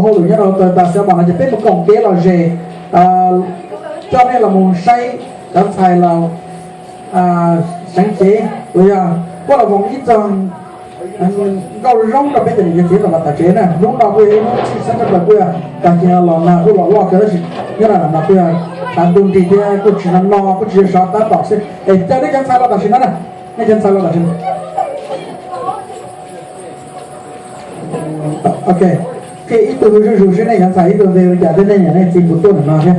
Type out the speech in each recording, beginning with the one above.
Hauj lwm nyob rau Toyota Xeev Mom no ces peb mus koom kev lom zem, coj nej los mus saib cov ntxhais los seev cev los yog kuj los voos ib txog nkauj zoo rau peb cov niam cov txiv tau los tom tsev na. Hnub no kuj yog ib hnub tshwj xeeb rau kuj yog tag kis los nag kuj los loj kawg tab sis nyob no no kuj yog tshav ntuj nrig thiab kuj tsis no no kuj tsis sov tab tom xwb es coj nej cov ntxhais los tam sim no na, nej cov ntxhais los tam sim no. Ok, qhia ib tug zuj zus seb nej cov ntxhais ib tug npe hu li cas thiab nej niam nej txiv puas tuaj ntawm no thiab.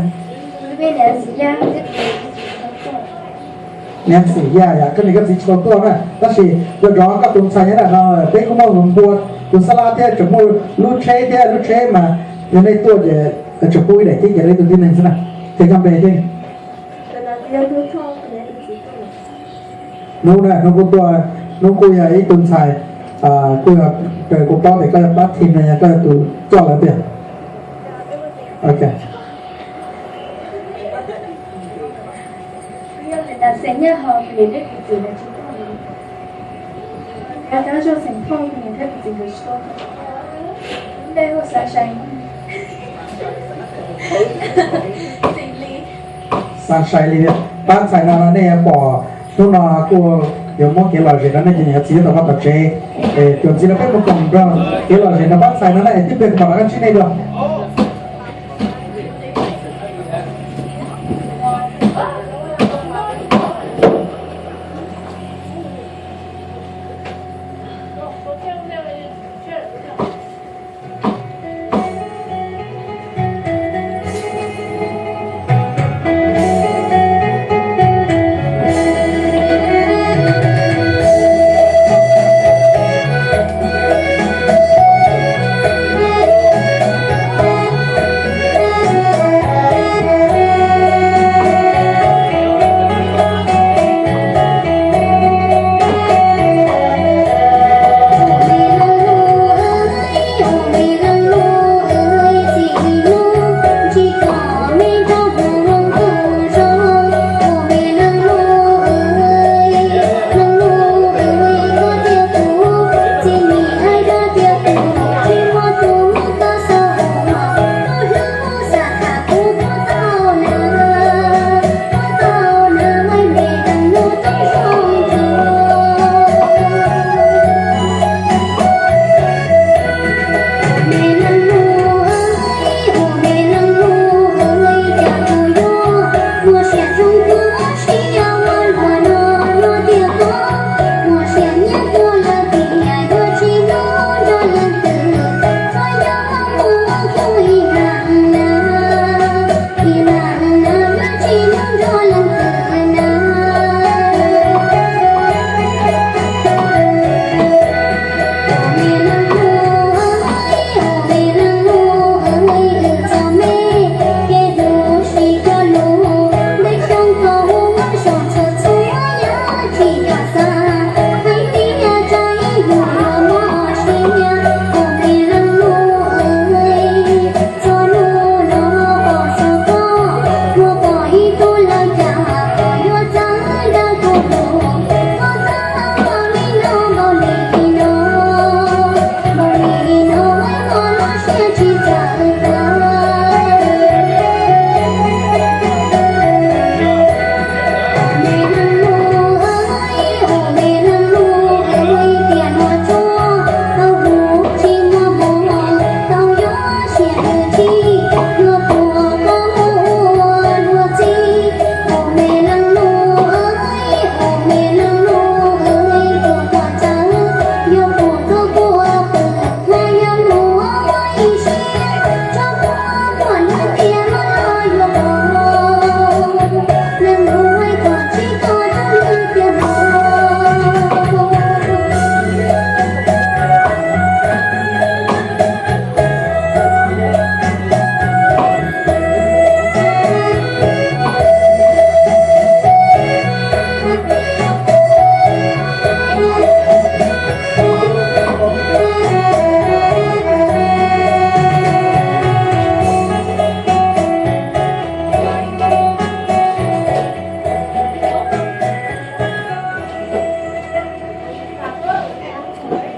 Niam Xim Yaj yom, koj niam koj txiv tsis tau tuaj na, tab sis yog zov koj tus ntxhais nyob ntawm no peb kuj muaj tus npua, tus xab lab thiab tseem muaj lub tsheb thiab, lub tsheb mas yog nej tuaj ces tseem pub ib daim teb ces rau ib tug tib neeg xwb na. Ces koj npe thiab. Hnub na, hnub kuj tuaj, hnub kuj yog ib tug ntxhais, kuj yog, kuv paub tias koj yog pab team no yog koj yog tus coj lawm tiag. Ok. Xav sai li, pab ntxhais no no nej yuav pom hnub no kuj yuav muab kev lom zem rau nej cov niam cov txiv tau pab tom tsev, es cov ntxiv no peb mus koom nrog kev lom zem no pab ntxhais no na es tib pliag kuv mam rov qab ntsib nej dua.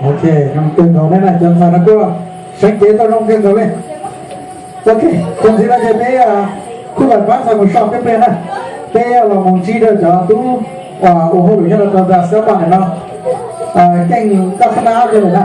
Ok, zoo kawg nkaus ne, cov ntxhais no kuj seev cev tau zoo kawg nkaus li. Ok, txuas ntxiv no ces peb kuj pab txhais mus so peb pliag na. Peb los mus ntsib rau cov tub uas ua hauj lwm nyob rau tau tas xab pas no, keej koj qhab nab kawg lawm na.